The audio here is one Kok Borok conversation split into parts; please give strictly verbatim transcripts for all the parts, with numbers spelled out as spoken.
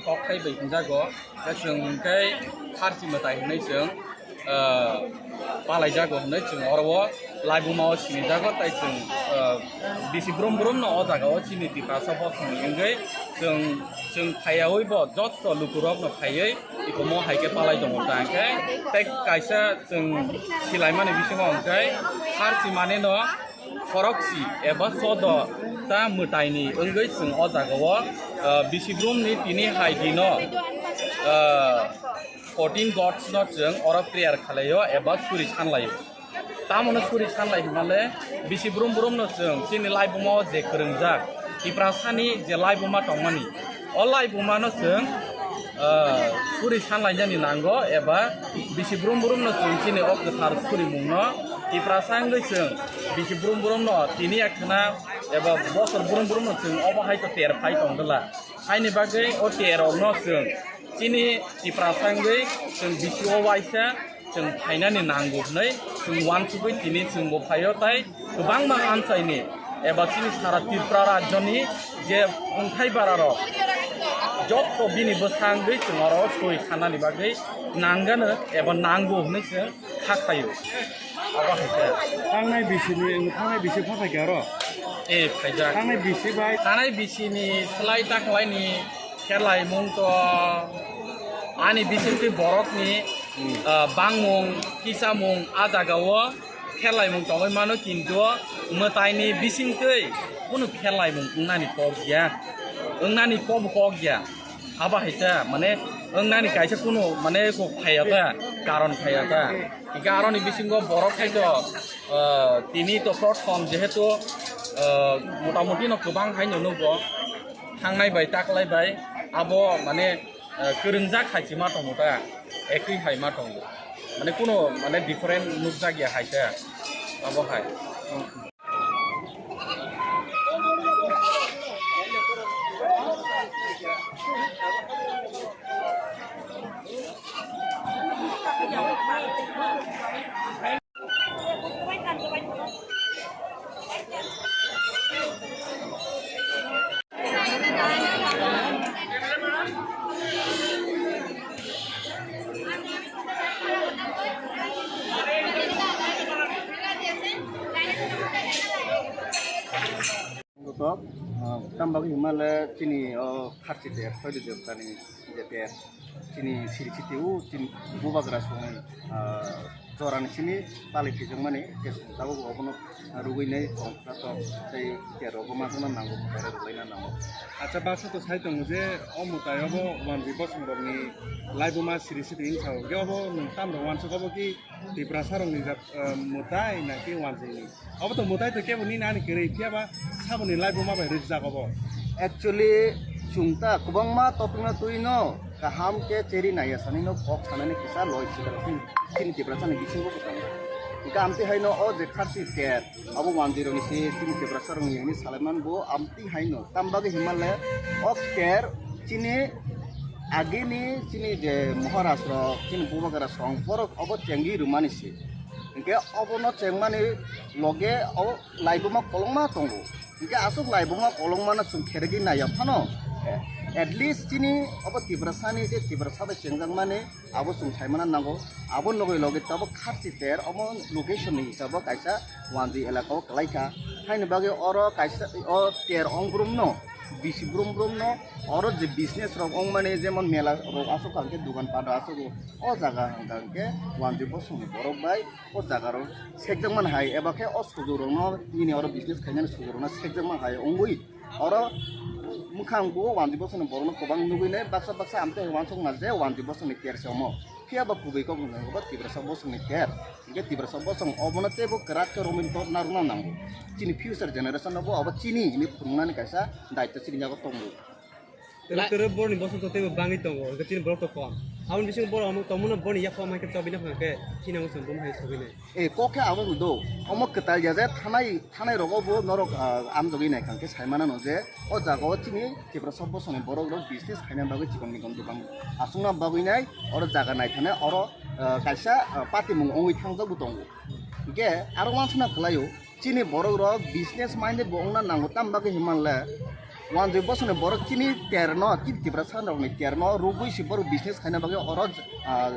Kokthai bai hwnjago, tei chwng hwnkhe kharchi mwtai hwnwi chwng, ah, palaijago hwnwi chwng oro o laibuma o sinijago, tei chwng, ah, bisi brum brum no o jaga o chini Tiprasa bosong ni wngwi chwng, chwng phaiyaui bo jotto lukurok no phaiwi ikomo hai khe palai tongo ta hwnkhe tei kaisa chwng silaimani bisingo hwnkhe kharchi mani no khorokchi eba chodo ta mwtaini wngwi chwng o jagao, ah, bisi brumni tini hai dino, ah, fourteen gods no chwng oro prayer khalaio eba suri sanlaio. Tamono suri sanlai hwnmale bisi brum brumno chwng chini laibuma o je kwrwngjak Tiprasani je laibuma tongmani, o laibumano chwng, ah, suri sanlainani nango eba bisi brum brumno chwng chini o kwthar surimungno Tiprasa wngwi chwng bisi brum brumno tini ya khna eba bosor brum brumno chwng obo hai to ter phai tongdwla. Haini bagwi o ter rokno chwng chini Tiprasa wngwi chwng bisi o waisa chwng phainani nango hwnwi chwng uansugwi tini chwngbo phaio, tai kwbangma amchaini eba chini sara Tripura rajyoni je wngthai bararok jotto bini bwsangwi chwng oro soi khanani bagwi nanggano eba nango hwnwi chwng kha khaio. Abo hai khe. Thangnai bisi ni, thangnai bisi pha phai khe oro? Eh, phaijak. Thangnai bisi bai. Thangnai bisi ni slai ta khlai ni kherlaimung to ani bisingtwi borokni, hmm, ah, bangmung, kisamung, ah jagao kherlaimung tongwi mano, kintu mwtaini bisingtwi kunu kherlaimung wngnani kok ya, wngnani kok kok ya. Abo hai ta, mane, wngnani kaisa kunu, mane, kok phaiya ta, karon phaiya ta. Hingke aroni bisingo borok hai to, ah, tini to prothom jehetu, ah, motamoti no kwbang hai no nugo. Thangnai bai taklai bai abo mane, ah, kwrwngjak hai se ma tongo ta, ekwi hai ma tongo. Mane kuno mane different nukjak ya hai se abo hai. Gotok, ah, tamo bagwi hwnmale chini o kharchi ter, soidi devtani je ter, chini siri siti o chini bubagra songni, ah, jorani simi pali phijakmani, tabuk obono rwgwinai tongkha tok tei ter rokbo ma kheno nango, ter rwlaina nango. Acha, baksa to sai tongo je o mwtai obo wanjwi bosongrokni laibuma siri siti wngkha, hwnkhe obo nwng tamrok uansuk obo ki Tiprasa rokni jat, eh, mwtai na khe wanjwini. Obo to mwtai to kebo nini ani kwrwi, phiya ba saboni laibuma bai rwkjak obo. Actually, chwng ta kwbangma topic no twi no kaham khe cheri naiya sani no kok sanani kisa loi sikaro chini Tiprasa ni bisingo kwtal. Hingke amtwi hai no o je kharchi ter abo wanjwi rokni se chini Tiprasa rokni hwnwi salai man bo amtwi hai no. Tam bagwi hwnmale o ter chini agini chini je Maharaj rok, chini Bubagra song, borok obo chengwi rwmani se. Hingke obono chengmani loge o laibuma kolokma tongo. Hingke aswk laibuma kolokmano chwng kheregwi naiya phano, at least chini obo Tiprasani je Tiprasa bai chengjakmani abo chwng saimana nango. Abo nogwi loge tabuk kharchi ter omo location ni hisabo kaisa wanjwi elaka o kwlaikha. Haini bagwi oro kaisa o ter ong brumno bisi brum brum no oro je business rok ongmani jemon mela rok aswk hwnkhe dugan pada aswk o jaga hwnkha hwnkhe wanjwi bosongni borok bai o jaga rok sekjakmani hai eba khe o sujurokno nini oro business khainani sujurokno sekjakmani hai wngwi oro mwkhang bo wanjwi bosongni borokno kwbang nugwi nai baksa baksa amtwi hai uansukna je wanjwi bosongni ter se omo. Phiya ba kubui kok hwnwi hwnba Tiprasa bosongni ter. Hingke Tiprasa bosong obono teibo kwrak khe romwi narwkna nango. Chini future generation no bo obo chini hinwi phunuknani kaisa daityo chini yago tongo. Tei la- tei boroni bosong to teibo bangwi tongo, hingke chini borok to kom. Aboni bisingo borok omo tongmano boni yaphang hingke chobina hwnka khe chini omo chwng bumung hai sogwi nai. E kok khe abo hwndo, omo kwtal ya je thanai, thanai rogo bo norok, ah, amjogwi nai kha hingke sai mano je o jaga o chini Tiprasa bosongni borok rok business khaina bagwi chikon mikon dokan aswkna bagwi nai oro jaga naithane oro, ah, kaisa, ah, patimung ongwi thangjago tongo. Hingke aro wansukna kwlaio chini borok rok business minded bo wngna nango tam bagwi hinmanle Wanjwi bosongni borok chini terno, chini Tiprasa rokni terno rugwi se borok business khaina bagwi oro, ah,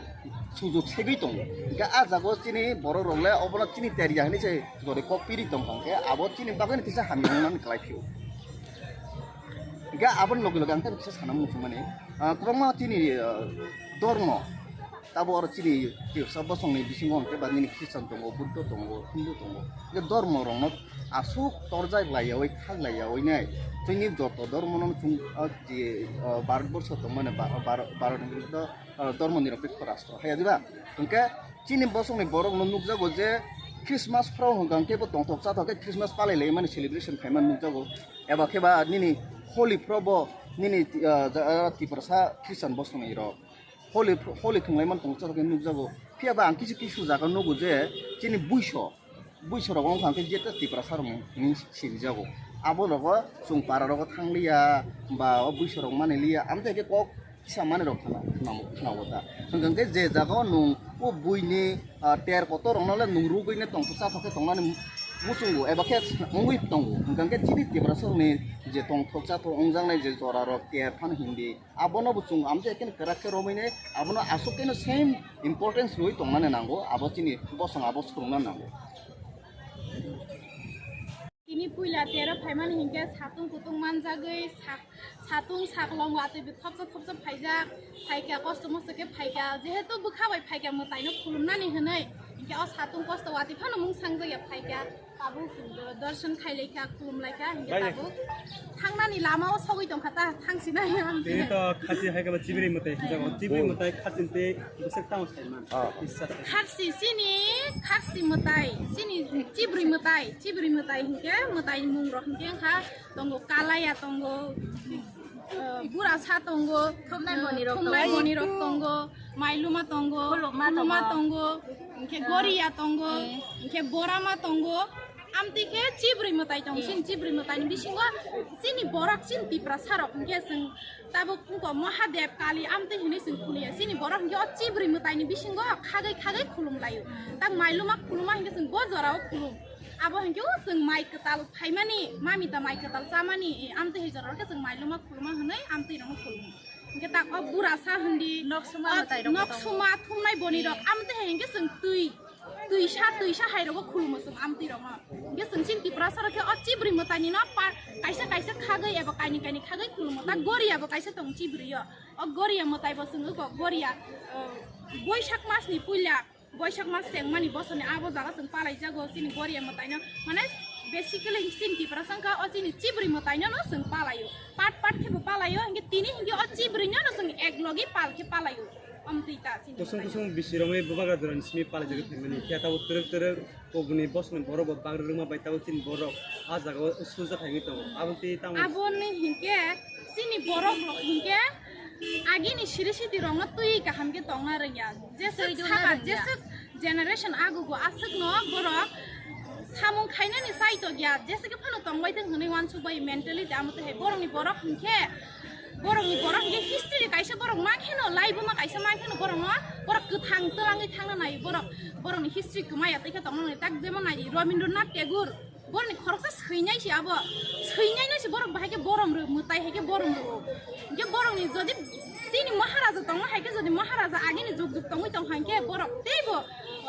sujok segwi tongo. Hingke ah jago chini borok rok le obono chini ter ya hinwi se jodi kok piri tongkha hingke abo chini bagwi kisa hamya wngmani kwlai phio. Hingke aboni loge loge ang tei kisa sana muchungmani, ah, kwbangma chini, ah, dormo. Tabo oro chini Tiprasa bosongni bisingo hwnkhe ba nini Christian tongo, Buddho tongo, Hindu tongo. Je dormo rokno aswk torjak laiyaui, khak laiyaui nai. Chini joto dormo no chwng, ah, je, ah, Bharat borsho tongmani ba-, Bhar-, Bharat ni do, ah, dormo nirapekho rastro. Haya diba? Hwnkhe chini bosongni borok no nukjago je Christmas phro hwnkha hwnkhe bo tongthok chathok khe Christmas palai lai mani celebration khaimani nukjago. Eba khe ba nini Holi phro bo nini, ah, ja-, ah, Tiprasa Christian bosongni rok. Holi, holi thwnglaimani tongo, chwng khe nukjago. Phiya ba ang kisu kisu jaga nugo je chini buiso, buiso rok wngkha hwnkhe jeta Tiprasa rok hinwi sinijago. Abo rogo chwng para rogo thangliya ba o buiso rok maniliya, amtwi khe kok kisa manwi rok khna-, khna-, khnago ta. Hwnkhe je jaga o nwng o buini, ah, ter kotor rokno le nwng rugwino tongthok chathok khe tongnani muchungo eba khe wngwi tongo. Hwnkhe chini Tiprasa rokni je tongthok chathok wngjaknai je jora rok ter phano hindi. Abono bo chwng amtwi khe kwrak khe romwi nai, abono aswk khe no same importance rwi tongmani nango, abo chini bosong abo swrwngna nango. Tini puila tero phaimani hinkhe satung kutung manjagwi sak-, satung saklong watwi bi thopsa thopsa phaijak, phaikha kosto mosto khe phaikha, jehetu bwkha bai phaikha mwtaino khulumnani hwnwi, hinkhe o satung kosto watwi phano mung sangjakya phaikha. Tabuk do-, dorson khailai kha, khulumlai kha, hinkhe bai bai. Tabuk thangnani lama o sogwi tongkha ta, thangsinai ang. Tini to khasi hai khe ba chibri mwtai hinjago, chibri mwtai khasi tei bwswk tamo saiman. Ah. Kisa se. Kharsi chini, kharsi mwtai, chini chibri mwtai, chibri mwtai hinkhe mwtai mung rok hinkhe wngkha tongo kalaya tongo, eh, burasa tongo, thumnai eh, boni rok thumnai tongo. Boni rok tongo, mailuma tongo, khuluma khuluma tongo. Tongo, hinkhe goriya tongo, eh, hinkhe borama tongo. Amtwi khe chibrwi mwtai tong, eh, chini chibrwi mwtaini bisingo chini borok chini Tiprasa rok hinkhe chwng tabuk wngkha Mahadev Kali amtwi hinwi chwng khuliya. Chini borok hinkhe o chibrwi mwtaini bisingo khagwi khagwi khulum laio. Tak mailuma khuluma hinkhe chwng bo jorao khulum. Abo hinkhe o chwng mai kwtal phaimani, mamita mai kwtal chamani, eh, amtwi hai jorao khe chwng mailuma khuluma hwnwi amtwi rokno khulumo. Hinkhe tak o burasa hindi, nok suma o mwtai rok nok tongo. Suma thumnai boni rok, eh, amtwi hai hinkhe chwng twi. Twisa, twisa hai rogo khulumo chwng amtwi rokno. Hinkhe chwng chini Tiprasa rok khe o chibrwi mwtaini no pa-, kaisa kaisa khagwi eba kaini kaini khagwi khulumo. Ta goriya bo kaisa tong chibrwi o. O goriya mwtai bo chwng wngkha goriya, eh, Boisak mas ni puila, Boisak mas chengmani bosoni abo jaga chwng palai jago chini goriya mwtai no. Mane basically chini Tiprasa wngkha o chini chibrwi mwtai no no chwng palai o. Part part khe bo palai o. Hinkhe tini hinkhe o chibrwi no no chwng ek logi pal khe palai o. Amtwi ta chini kusung kusung bisi romwi bubagra jorani simi palai jagwi phaimani. Khe tabuk twrwk twrwk kubuni bosongni borok bo bagri rwma bai tabuk chini borok ah jagao sujak khaigwi tongo. Aboni tei tamo aboni hinkhe chini borok rok hinkhe agini siri siti rokno twi kaham khe tongna rwngya. Jeswk saka, jeswk generation agugo aswkno borok samung khainani saitokya. Jeswk phano tongbai thwng hwnwi uansukbai mentality amo twi hai borokni borok hinkhe Borokni, borok hinkhe history kaisa borok mankheno, laibuma kaisa mankheno borokno, borok kwthang twlangwi thangna nai, borok, borokni history kwmaya tei khe tongna nai, tak jemon nai Rabindranath Tagore, borokni khoroksa swinai se abo, swinai no se borok bahai khe borom rw, mwtai hai khe borom rw. Hinkhe borokni jodi chini Maharaja tongma hai khe jodi Maharaja agini jug jug tongwi tong hai khe borok teibo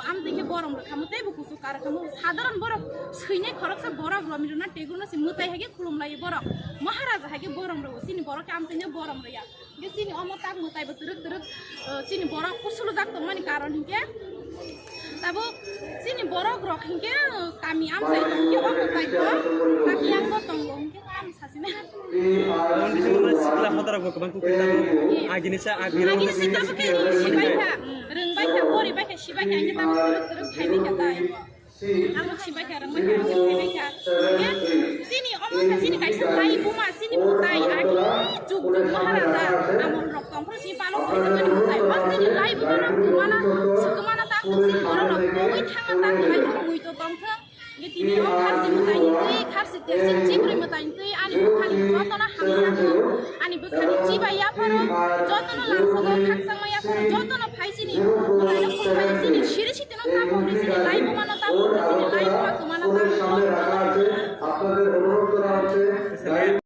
amtwi khe borom rw khamu, teibo kuchuk kar khamu, sadharan borok swinai khoroksa borok Rabindranath Tagore no se mwtai hai khe khulum lai borok, Maharaja hai khe borom rw, chini borok khe amtwino borom rwya. Hinkhe chini omo tak mwtai bo twrwk twrwk, eh, chini borok kusulujak tongmani karon hinkhe tabuk chini borok rok hinkhe, eh, kami amsai tongkhe o mwtai bo kami ang bo tongo hinkhe kami sasina. Sikla hodarok bo kwbang kukui tongo. Agini sa agini. Agini sikla bo khe sibai kha, rwngbai kha, poribai kha, sibai kha, hinkhe tabuk twrwk twrwk phaibai kha tai. Abo sibai kha, rwngbai kha, rwngbai kha. Chini omo kha chini kaisa laibuma, chini mwtai, agi jug jug Maharaja amol rok tongphuru chini palok khaijak mani mwtai. O chini laibuma no kwmana, swkmana ta, chini borok rok kwmwi thangna ta, hai muitu tongthwng. Tini o kharsi mwtai ni twi, kharsi tersi chibrwi mwtai ni twi, ani bwkhani jotono hamjakgo, ani bwkhani chibai yapharo, jotono lamsogo khakchangma yapharo, jotono phai chini mwtaino khulumbai chini siri sitino tapok di chini laibuma no tapok di chini laibuma kwmano tapok.